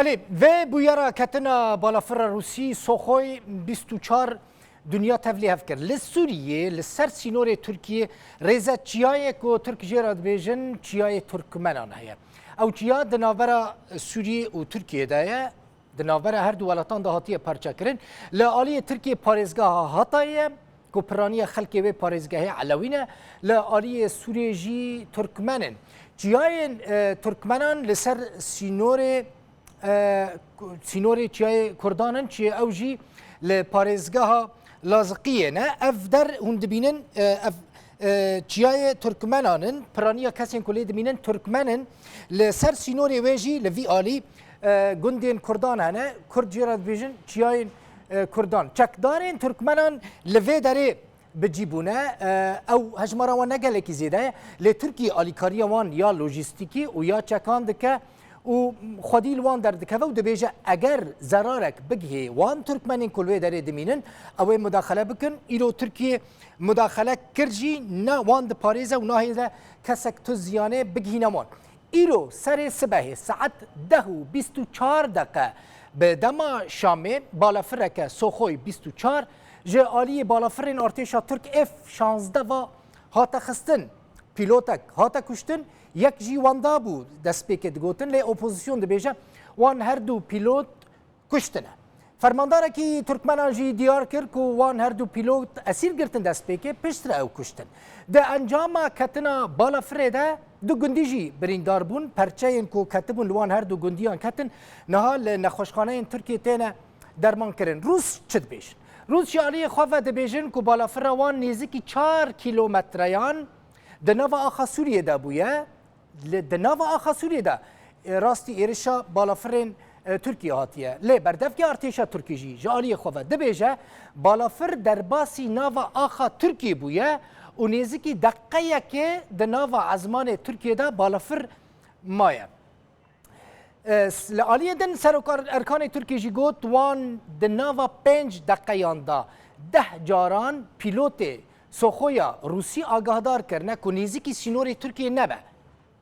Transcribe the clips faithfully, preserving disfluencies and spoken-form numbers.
Belê, vê bûyera ketina balafira Rûsî Soxoy bîst û çar dinya tevlî hev kir. Li Sûriyê, li ser sînorê Tirkiyê rêze çiyayê ku Tirk jê re dibêjin çiyayê Turkmenan heye. Ew çiya di navbera Sûriyê û Tirkiyê de ye. Di navbera her du welatan de hatiye parçekirin. Li aliyê Tirkiyê parêzgeha Hatayê ye ku piraniya xelkê wê parêzgehê Elewî ne. Li aliyê Sûriyê jî Turkmen in. Çiyayên, e, Turkmenan li ser sînorê, e, ku-, sînorê çiyayê Kurdan in, çiyê ew jî li parêzgeha Laziqiyê ne. Ev der hûn dibînin, e, ev, e, çiyayê Turkmenan in, piraniya kesên ku lê dimînin Turkmen in. Li ser sînorê wê jî li vî alî, e, gundên Kurdan hene. Kurd jê re dibêjin çiyayên, e, Kurdan. Çekdarên Turkmenan li vê derê bi cî bûne. E, ew hejmara wan ne gelekî zêde ye. Lê Tirkiye alîkariya wan ya lojîstîkî û ya çekan dike û xwedî li wan derdikeve û dibêje, eger zerarek bigihê wan Turkmenên ku li wê derê dimînin, ew ê mudaxele bikin. Îro Tirkiye mudaxele kir jî, ne wan diparêze û nahêle kesek tu ziyanê bigihîne wan. Îro serê sibehê saet deh û bîst û çar deqe bi dema Şamê balafireke Soxoy bîst û çar ji aliyê balafirên artêşa Tirk F şazdeh ve hate xistin. Pîlotek hate kuştin, yek jî wenda bû destpêkê digotin, lê opozîsyon dibêje wan her du pîlot kuştine. Fermandarekî Turkmenan jî diyar kir ku wan her du pîlot esîr girtin destpêkê, piştre ew kuştin. Di encama ketina balafirê de du gundî jî birîndar bûn. Perçeyên ku ketibûn li wan her du gundiyan ketin, niha li nexweşxaneyên Tirkiyê têne dermankirin. Rûs çi dibêjin? Rûs ji aliyê xwe ve dibêjin ku balafira wan nêzîkî çar kîlometreyan di nava axa Sûriyê de bûye. Li, di nava axa Sûriyê de, e, rastî êrişa balafirên, e, Tirkiyê hatiye. Lê berdevkê artêşa Tirkî jî ji aliyê xwe ve dibêje, balafir derbasî nava axa Tirkiyê bûye û nêzîkî deqeyekê di nava ezmanê Tirkiyê de balafir maye. E, s-, li aliyê din Serok Er-, Erkanê Tirkî jî got, wan di nava pênc deqeyan de deh caran pîlotê Soxoya Rûsî agahdar kirine ku nêzîkî sînorê Tirkiyê nebe.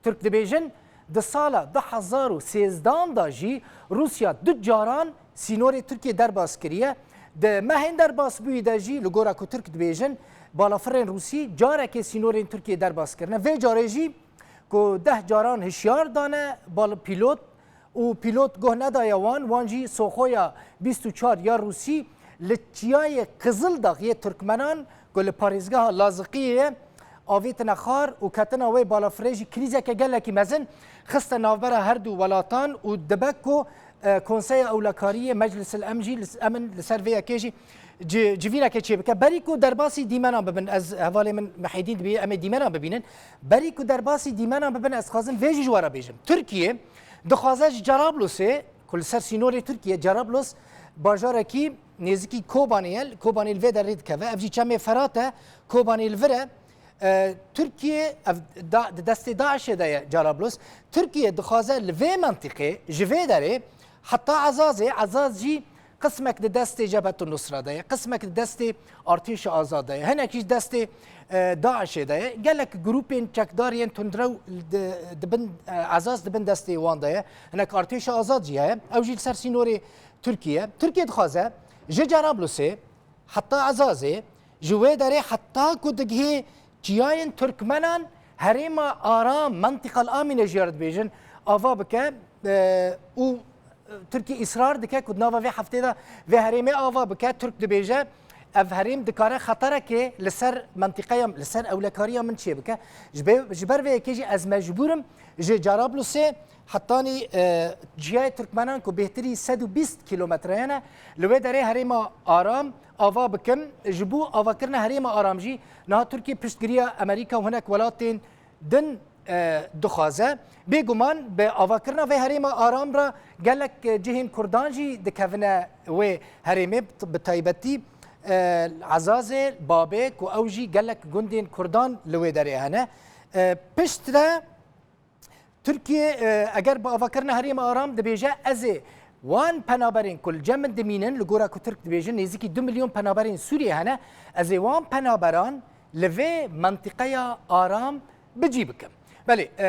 Tirk dibêjin, di sala du hezar û sêzdehan de jî Rûsya du caran sînorê Tirkiyê derbas kiriye. Di mehên derbasbûyî de jî, li gora ku Tirk dibêjin, balafirên Rûsî carekê sînorên Tirkiyê derbas kirine. Vê carê jî ku deh caran hişyar dane bal-, pîlot û pîlot guh nedaye wan, wan jî Soxoya bîst û çar ya Rûsî li çiyayê Qizildax yê Turkmenan ku li parêzgeha Laziqiyê ye, avêtine xar û ketina wê balafirê jî krîzeke gelekî mezin xiste navbera her du welatan û dibe ku, e, Konseya Ewlekariyê Meclis el Emn jî li, Emn li ser vê yekê jî ci-, civîneke çêbike. Berî ku derbasî dîmenan bibin, ez hevalê min Mihêdîn dibî, em ê dîmenan bibînin. Berî ku derbasî dîmenan bibin, ez dixwazim vê jî ji we re bêjim. Tirkiye dixwaze ji Cerablosê, ku li ser sînorê Tirkiye, Cerablos bajarekî nêzîkî Kobanê ye, Kobanê li vê derê dikeve, ev jî çemê Ferat e, Kobanê li vir e. E, Tirkiye, ev da-, di destê DAIŞê de ye Cerablos. Tirkiye dixwaze li vê mentiqê, ji vê derê heta Ezazê, Ezaz jî qismek di destê Cebhetun Nusra de ye, qismek di destê Artêşa Azad de ye, hinek jî destê, e, DAIŞê de ye. Gelek grûpên çekdar yên tundrew di, di bin, e, Ezaz di bin destê wan de ye. Hinek Artêşa Azad jî heye. Ew jî li ser sînorê Tirkiye. Tirkiye dixwaze ji Cerablusê heta Ezazê, ji wê derê heta ku digihê çiyayên Turkmenan, herêma Aram, Mentiqal Amîne jî ya dibêjin, ava bike, e, û Tirkiye îsrar dike ku di nava vê heftê de vê herêmê ava bike. Tirk dibêje, ev herêm dikare xeterekê li ser mentiqeya, li ser ewlekariya min çêbike. Ji be-, ji ber vê yekê jî ez mecbûr im ji Carablusê hetanî, e, ciyayê Turkmenan ku bêhtirî sed û bîst kîlometreyane, li wê derê herêma Aram ava bikim. Ji bo avakirina herêma Aram jî niha Tirkiye piştgiriya Amerîka û hinek welatên din, e, dixwaze. Bêguman bi avakirina vê herêma Aram re gelek, e, cihên Kurdan jî dikevine wê herêmê, bi taybetî, e, Ezazê, Babê, ku ew jî gelek gundên Kurdan li wê derê hene. E, piştre Tirkiye, e, eger bi avakirina herêma Aram dibêje, ez ê wan penaberên ku li cem min dimînin, li gora ku Tirk dibêjin, nêzîkî du milyon penaberên Sûriyê hene, ez ê wan penaberan li vê mentiqeya Aram bi cî bikim. Belê, e,